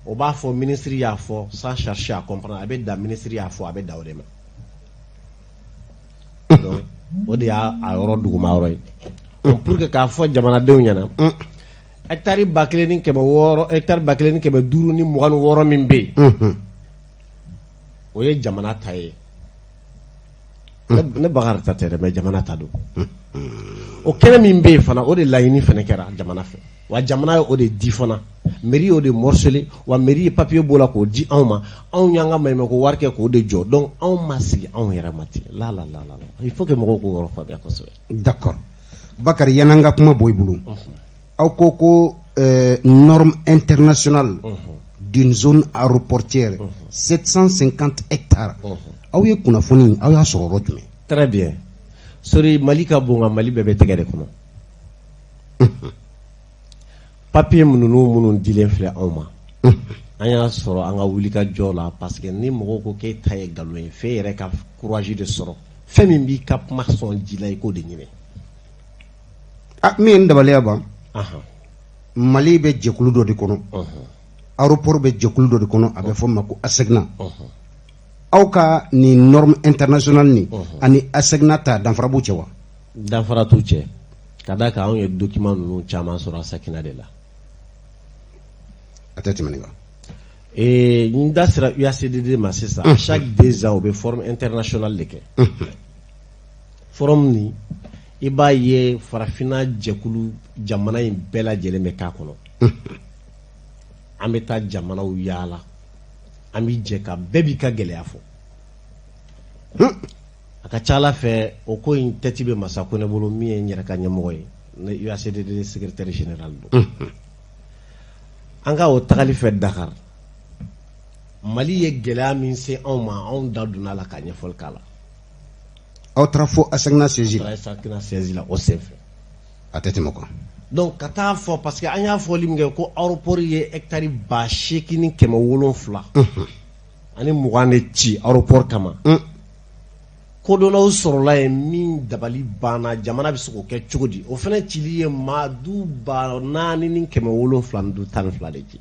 o b'a fɔ ministre y'a fɔ sans chercher à comprendre. A bɛ dan ministre y'a fɔ, a bɛ dan o de ma. Donc o de y'a a yɔrɔ duguma yɔrɔ ye. Donc pour que k'a fɔ jamanadenw ɲɛna, hectare 1600, hectare 1526 min bɛ yen, o ye jamana ta ye. Ne Bakari ta tɛ dɛ, mais jamana ta don. O kɛnɛ min bɛ yen fana, o de laɲini fana kɛra jamana fɛ, wa jamana ye o de di fana. Mairie y'o de morcelé, wa mairie ye papier b'o la k'o di anw ma. Anw y'an ka maɲumanko wari kɛ k'o de jɔ. Donc anw ma sigi anw yɛrɛ ma ten. La la la la, il faut que mɔgɔw k'o yɔrɔ faamuya kosɛbɛ. D'accord. Bakari, yan'an ka kuma bɔ i bolo, aw ko ko Norme internationale d'une zone aéroportuaire 750 hectares. Aw ye kunnafoni, aw y'a sɔrɔ yɔrɔ jumɛn? Très bien, Sori. Mali ka bon, nka Mali bɛɛ bɛ tɛgɛ de kɔnɔ. Papier minnu dilen filɛ anw ma, an y'a sɔrɔ an ka wulikajɔ la, parce que ni mɔgɔw ko k'e ta ye nkalon ye, f'e yɛrɛ ka courage de sɔrɔ. Fɛn min b'i ka kuma sɔn ji la, i k'o de ɲini. Ah, min ye n dabaliya ban, Mali bɛ jɛkulu dɔ de kɔnɔ, aéroport bɛ jɛkulu dɔ de kɔnɔ, a bɛ fɔ ma ko ASECNA. Aw ka nin norme internationale nin ani ASECNA ta, danfara b'u cɛ wa? Danfara t'u cɛ, ka d'a kan anw ye document ninnu caman sɔrɔ ASECNA de la. A tɛ tɛmɛ nin kan. N da sera UACDD ma sisan. Chaque 2 ans, u bɛ forum international de kɛ. Forum nin, i b'a ye farafinna jɛkulu jamana in bɛɛ lajɛlen bɛ k'a kɔnɔ. An bɛ taa jamanaw yaala, an bɛ jɛ ka bɛɛ b'i ka gɛlɛya fɔ. A ka ca ala fɛ, o ko in tɛti bɛ Masa Kone bolo, min ye n yɛrɛ ka ɲɛmɔgɔ ye, ne UACDD secrétaire général don. An ka o tagali fɛ Dakar, Mali ye gɛlɛya min se anw ma, anw da donna a la ka ɲɛfɔli k'a la. Aw taara fo ASECNA siège la? ASECNA siège la, o senfɛ. A tɛ tɛmɛ o kan. Donc ka taa fɔ, parce que an y'a fɔli min kɛ ko aéroport ye hectare 8720 de ci aéroport kama, kodɔnnaw sɔrɔla yen min dabali banna. Jamana bɛ se k'o kɛ cogo di? O fana cili ye maa du 4712 de ci.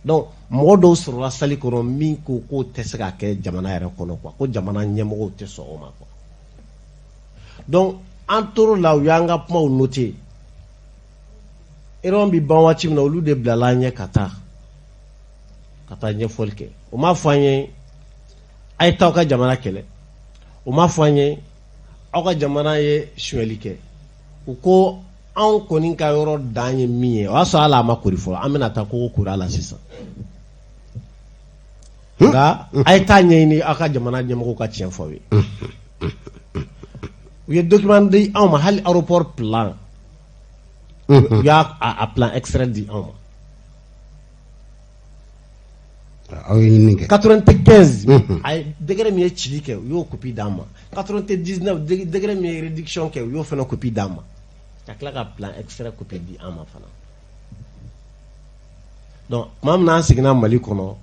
Donc mɔgɔ dɔw sɔrɔla salle kɔnɔ min ko k'o tɛ se ka kɛ jamana yɛrɛ kɔnɔ quoi, ko jamana ɲɛmɔgɔw tɛ sɔn o ma quoi. Donc an tor'o la, u y'an ka kumaw noter. Réunion bi ban waati min na, olu de bilala an ɲɛ ka taa ɲɛfɔli kɛ. O m'a fɔ an ye a ye taa aw ka jamana kɛlɛ, o m'a fɔ an ye aw ka jamana ye sonyɛli kɛ. U ko anw kɔni ka yɔrɔ dan ye min ye, o y'a sɔrɔ hali a ma kori fɔlɔ. An bɛna taa kogo kori a la sisan, nka a ye taa ɲɛɲini aw ka jamana ɲɛmɔgɔw ka tiɲɛ fɔ aw ye. U ye document di anw ma, hali aéroport plan, u y'a a plan extrait di anw ma. Aw ye ɲini kɛ. 95, a ye décret min ye cili kɛ, u y'o copie d'an ma. 99, décret min ye réduction kɛ, u y'o fana copie d'an ma, ka tila ka plan extrait copie di an ma fana. Donc tuma min na an seginna Mali kɔnɔ,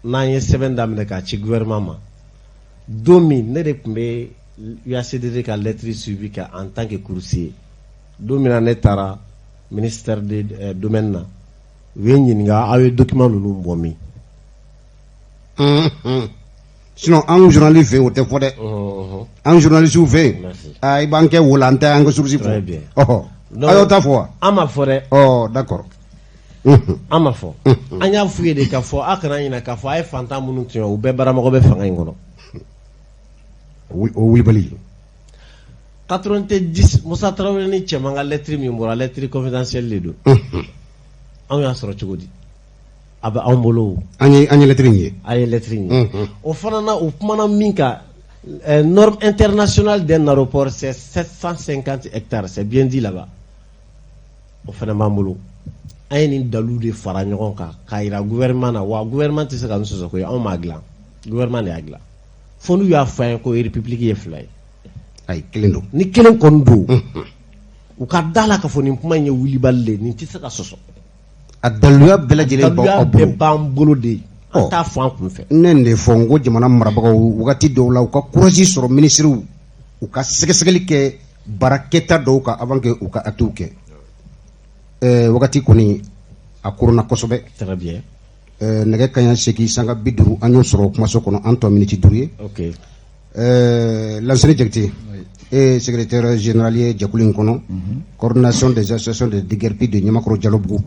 n'an ye sɛbɛn daminɛ k'a ci gouvernement ma, don min ne de tun bɛ UACDD ka lettre suivi kɛ en tant que coursier, don min na ne taara ministère de domaine na, u ye n ɲininka: aw ye document ninnu bɔ min? Sinon anw journaliste fɛ yen, o tɛ fɔ dɛ. An journaliste fɛ yen, aa, i b'an kɛ wo la, an tɛ an ka source fɔ. Ɔhɔ, aw y'o ta fɔ wa? An ma fɔ dɛ. Ɔ, d'accord. An ma fɔ. An y'a f'u ye de k'a fɔ a kana ɲinɛ k'a fɔ a ye fantan minnu tɔɲɔ, u bɛɛ baramɔgɔ bɛ fanga in kɔnɔ. O wulibali. 90, Musa Tarawele ni Cɛman ka lettre min bɔra, lettre confidentielle de don. Anw y'a sɔrɔ cogo di? A bɛ anw bolo. An ye lettre in ye. An ye lettre in ye. O fana na, o kumana min kan, norme internationale d'un aéroport, c'est 750 hectares, c'est bien dit là-bas. O fana b'an bolo. An ye nin dalu de fara ɲɔgɔn kan k'a yira gouvernement na. Wa gouvernement tɛ se ka nin sɔsɔ koyi, anw m'a dilan, gouvernement de y'a dilan. Fo n'u y'a fɔ an ye ko république ye fila ye. Ayi, kelen don. Ni kelen kɔni don, u ka da la k'a fɔ nin kuma in ye wulibali de ye, nin tɛ se ka sɔsɔ. A daluya bɛɛ lajɛlen b'aw bolo. Bɛɛ b'an bolo de, an t'a fɔ an kun fɛ. Ne de fɔ n ko jamana marabagaw, wagati dɔw la, u ka courage sɔrɔ, minisiriw, u ka sɛgɛsɛgɛli kɛ baarakɛta dɔw kan avant que u ka actes kɛ. Wagati kɔni a koronna kosɛbɛ. Très bien. Nɛgɛ kaɲa 8 sanga 50, an y'o sɔrɔ kumaso kɔnɔ, an tɔ miniti 5 ye. Lansini Jakite, e secrétaire général ye jɛkulu in kɔnɔ, coordination des associations de déguerpis de Ɲamakɔrɔ Jalobugu,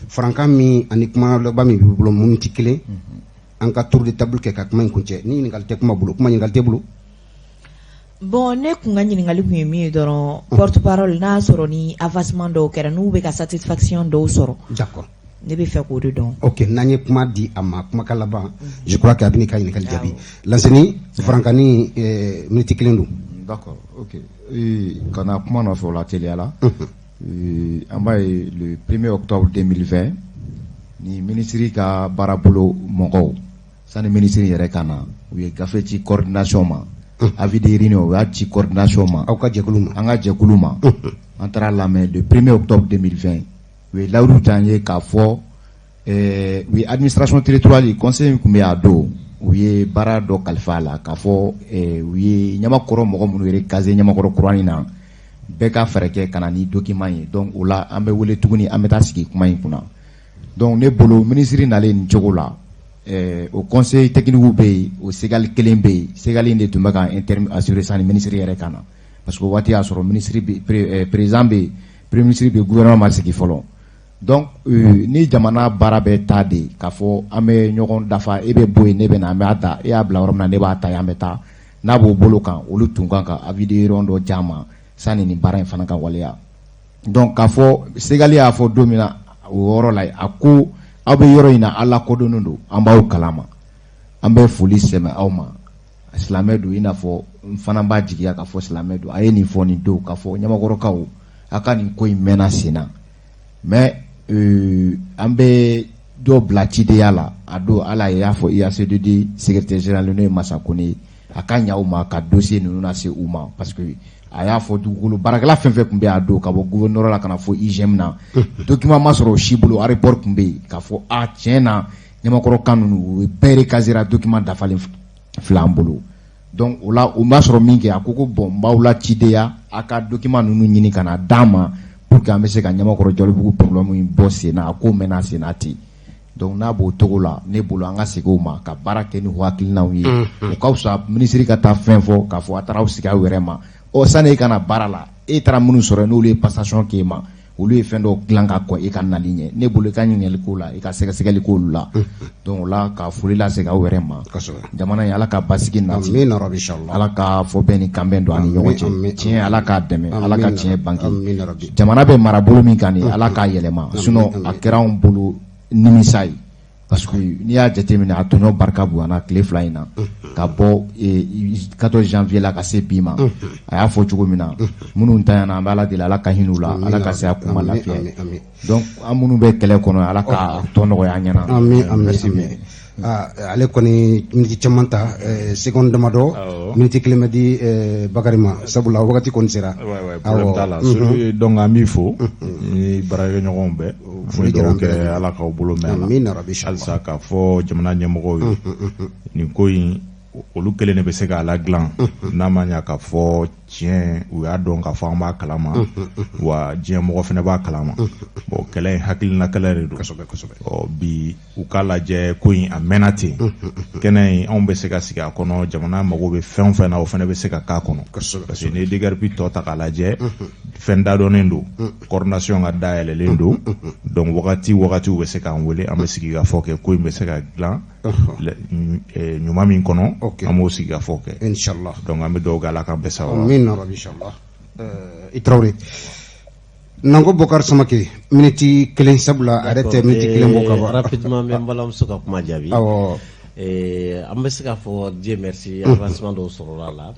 farankan min ani kuma laban min b'i bolo, miniti 1, an ka tour de table kɛ ka kuma in kuncɛ. Ni ɲininkali tɛ kuma bolo, kuma ɲininkali tɛ bolo. Bon, ne kun ka ɲininkali kun ye min ye dɔrɔn, porte parole, n'a sɔrɔ ni avancement dɔw kɛra, n'u bɛ ka satisfaction dɔw sɔrɔ. Ne bɛ fɛ k'o de dɔn. Ok, n'an ye kuma di a ma, kumakan laban, je crois que a bɛn'i ka ɲininkali jaabi. Lansini, farankani, miniti 1 don. D'accord, ok. Ka na kuma nɔfɛ o la teliya la. An b'a ye le 1er octobre 2020 ni minisiri ka baarabolo mɔgɔw, sani minisiri yɛrɛ ka na, u ye gafe ci coordination ma, avis de réunion, u y'a ci coordination ma. Aw ka jɛkulu ma. An ka jɛkulu ma. An taara lamɛn le 1er octobre 2020. U ye layidu t'an ye k'a fɔ u ye administration territoriale conseil min tun bɛ a don, u ye baara dɔ kalifa a la k'a fɔ u ye Ɲamakɔrɔ mɔgɔ minnu yɛrɛ casé Ɲamakɔrɔ kuranin na, bɛɛ ka fɛɛrɛ kɛ ka na ni document ye. Donc o la, an bɛ wele tuguni, an bɛ taa sigi kuma in kunna. Donc ne bolo, minisiri nalen nin cogo la, o conseil technique bɛ yen, o SEGAL kelen bɛ yen. SEGAL in de tun bɛ ka intérim assurer sani minisiri yɛrɛ ka na, parce que o waati y'a sɔrɔ minisiri bɛ, président bɛ yen, premier ministre bɛ yen, gouvernement ma sigi fɔlɔ. Donc ni jamana baara bɛ taa de k'a fɔ an bɛ ɲɔgɔn dafa, e bɛ bɔ yen, ne bɛ na, an b'a ta, e y'a bila yɔrɔ min na, ne b'a ta yen, an bɛ taa n'a b'o bolo kan. Olu tun kan ka avis de réunion dɔ d'an ma sani nin baara in fana ka waleya. Donc k'a fɔ SEGAL y'a fɔ don min na o yɔrɔ la, a ko aw bɛ yɔrɔ in na, aw lakodɔnnen don, an b'aw kalama, an bɛ foli sɛmɛ aw ma. Silamɛ don, i n'a fɔ n fana b'a jigiya k'a fɔ silamɛ don. A ye nin fɔ nin don k'a fɔ Ɲamakɔrɔkaw, aw ka nin ko in mɛnna sen na, mais an bɛ dɔ bila cidenya la. A don ala y'a fɔ UACDD secrétaire général, n'o ye Masa Kone ye, a ka ɲa u ma ka dossier ninnu lase u ma, parce que a y'a fɔ dugukolo baarakɛla fɛn fɛn tun bɛ a don, ka bɔ gouverneur la ka na fɔ IGM na, document ma sɔrɔ o si bolo. Aéroport tun bɛ yen k'a fɔ a tiɲɛ na, Ɲamakɔrɔkan ninnu, u bɛɛ recasera, document dafalen filɛ an bolo. Donc o la, o ma sɔrɔ min kɛ, a ko ko bon, n b'aw la cidenya, a ka document ninnu ɲini ka na d'an ma pour que an bɛ se ka Ɲamakɔrɔ Jɔlibugu problème in bɔ sen na. A ko mɛnna sen na ten. Donc n'a b'o cogo la, ne bolo, an ka segin o ma ka baara kɛ ni hakilinaw ye. O ka fisa minisiri ka taa fɛn fɔ k'a fɔ a taara aw sigi aw yɛrɛ ma. Ɔ, sani e ka na baara la, e taara minnu sɔrɔ, n'olu ye passation k'e ma, olu ye fɛn dɔw dilan ka kɔn e ka nali ɲɛ. Ne bolo, i ka ɲininkali k'o la, i ka sɛgɛsɛgɛli k'olu la. Donc o la, ka foli lase aw yɛrɛ ma. Jamana in, Ala ka basigi nati, Ala ka fɔ bɛn ni kanbɛn don an ni ɲɔgɔn cɛ. Tiɲɛ, Ala k'a dɛmɛ, Ala ka tiɲɛ bange. Jamana bɛ marabolo min kan nin, Ala k'a yɛlɛma, sinon a kɛra anw bolo nimisa ye, parce que n'i y'a jateminɛ, a tɔɲɔ barika bonyana tile 2 in na, ka bɔ 14 janvier la ka se bi ma. A y'a fɔ cogo min na, minnu ntanyana, an bɛ Ala deli, Ala ka hinɛ u la, Ala ka se a kuma lafiya. Donc an minnu bɛ kɛlɛ kɔnɔ, Ala ka tɔ nɔgɔya an ɲɛna. Ami, ami. Ale kɔni miniti caman ta, seconde damadɔ, miniti 1 bɛ di Bakari ma, sabula wagati kɔni sera. Problème t'a la. Donc an b'i fo ni baarakɛɲɔgɔnw bɛɛ. Foli dɔw kɛ, Ala k'aw bolo mɛn a la. Amina rabi. Halisa k'a fɔ jamana ɲɛmɔgɔw ye, nin ko in, olu kelen de bɛ se k'a ladilan. N'a ma ɲɛ k'a fɔ tiɲɛ, u y'a dɔn k'a fɔ an b'a kalama, wa diɲɛ mɔgɔ fana b'a kalama. Bon, kɛlɛ in, hakilina kɛlɛ de don. Ɔ bi, u k'a lajɛ, ko in a mɛnna ten. Kɛnɛ in, anw bɛ se ka sigi a kɔnɔ. Jamana mago bɛ fɛn o fɛn na, o fana bɛ se ka k'a kɔnɔ, parce que n'i ye déguerpi tɔ ta k'a lajɛ, fɛn dadɔnnen don, coordination ka dayɛlɛlen don. Donc wagati wagati, u bɛ se k'an wele, an bɛ sigi ka fɔ kɛ, ko in bɛ se ka dilan ɲuman min kɔnɔ, an b'o sigi ka fɔ kɛ. Inshallah. Donc an bɛ dugawu kɛ, Ala k'an bɛɛ sababa. Amina rabi, inshallah. I Tarawele, Nango Bokar Samake, miniti 1, sabula a yɛrɛ tɛ miniti 1 bɔ ka ban. Rapidement, n bɛ n balimamuso ka kuma jaabi. An bɛ se k'a fɔ, Dieu merci, avancement dɔw sɔrɔla a la,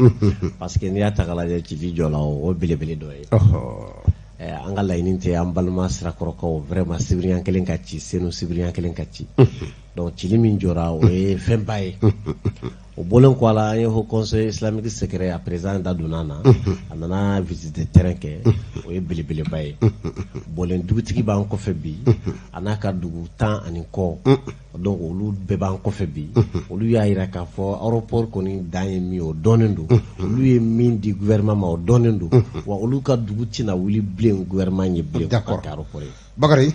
parce que n'i y'a ta k'a lajɛ, cili jɔ la, o ye belebele dɔ ye. An ka laɲini tɛ an balima Sirakɔrɔkaw vraiment sibiriɲan kelen ka ci, Senu sibiriɲan kelen ka ci. Donc cili min jɔra, o ye fɛnba ye. O bɔlen kɔ a la, an ye haut conseil islamique sɛgɛrɛ, a président da donna na, a nana visite de terrain kɛ, o ye belebeleba ye. Bɔlen, dugutigi b'an kɔfɛ bi, a n'a ka dugu 10 ani kɔ. Donc olu bɛɛ b'an kɔfɛ bi. Olu y'a yira k'a fɔ aéroport kɔni dan ye min ye, o dɔnnen don. Olu ye min di gouvernement ma, o dɔnnen don, wa olu ka dugu tɛna wuli bilen gouvernement ye bilen ka kɛ aéroport ye. Bakari,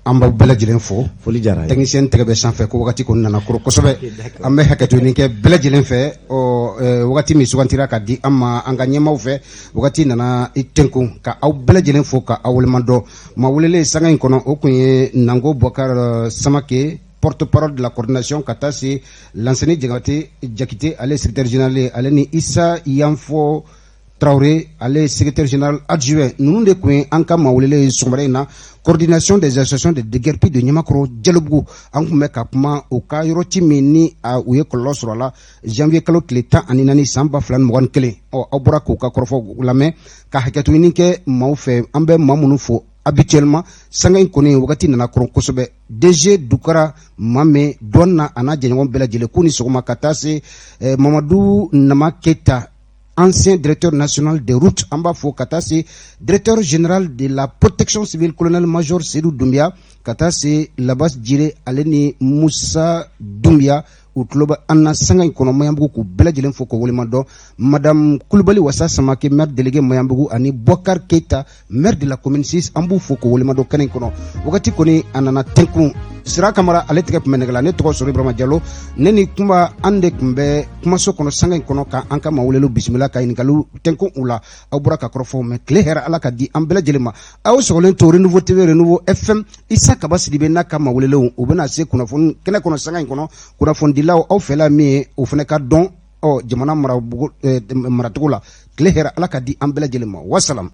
an b'aw bɛɛ lajɛlen fo. Foli diyara n ye. Technicien tɛgɛ bɛ sanfɛ ko wagati kɔni nana koro kosɛbɛ. An bɛ hakɛto ɲini kɛ bɛɛ lajɛlen fɛ. Ɔ, wagati min sugantira ka di an ma an ka ɲɛmaaw fɛ, wagati nana i tɛnkun. Ka aw bɛɛ lajɛlen fo, ka aw waleɲuman dɔn. Maa welelen sanga in kɔnɔ, o kun ye Nango Bokar Samake, porte-parole de la coordination, ka taa se Lanseni Jagate Jakite, ale secrétaire général, ale ni Isa Yanfo Traoré, ale secrétaire général adjoint. Ninnu de tun ye an ka maa welelen ye sɔgɔmada in na. Coordination des associations de déguerpis de Ɲamakɔrɔ Jɛlɛbugu. An tun bɛ ka kuma u ka yɔrɔci min ni u ye kɔlɔlɔ sɔrɔ a la janvier kalo tile 14 san 2021. Ɔ, aw bɔra k'u ka kɔrɔfɔ lamɛn, ka hakɛto ɲini kɛ maaw fɛ. An bɛ maa minnu fo habituellement, sanga in kɔni wagati nana kɔrɔ kosɛbɛ. DG Dukara Mame dɔn na, a n'a jɛɲɔgɔn bɛɛ lajɛlen k'u ni sɔgɔma, ka taa se Mamadu Nama Keyita, ancien directeur national des routes, an b'a fɔ, ka taa se directeur général de la protection civile, colonel major Seydou Doumbia, ka taa se Labas Jire, ale ni Musa Doumbia, u tulo bɛ an na sanga in kɔnɔ Maɲanbugu, k'u bɛɛ lajɛlen fo k'o waleɲuman dɔn. Madame Kulubali Wasa Samake, maire délégué Maɲanbugu, ani Bɔkar Keita, maire de la commune 6, an b'u fo k'o waleɲuman dɔn kɛnɛ in kɔnɔ. Wagati kɔni a nana tɛnkun. Sira Kamara, ale tɛgɛ tun bɛ nɛgɛ la. Ne tɔgɔ Sori Ibrahima Jalo. Ne ni Kunba, an de tun bɛ kumaso kɔnɔ sanga in kɔnɔ, ka an ka maa weleliw bisimila, ka ɲininkaliw tɛnkun u la. Aw bɔra ka kɔrɔfɔw mɛn. Tile hɛrɛ, Ala ka di an bɛɛ lajɛlen ma. Aw sɔgɔlen to Renouveau TV, Renouveau FM. Isa Kaba Sidibe n'a ka maa welelenw, u bɛna se kunnafoni kɛnɛ kɔnɔ sanga in kɔnɔ. Kunnafonidilaw, aw fɛla min ye, o fana ka dɔn ɔ jamana maracogo la. Tile hɛrɛ, Ala ka di an bɛɛ lajɛlen ma. Wasalam.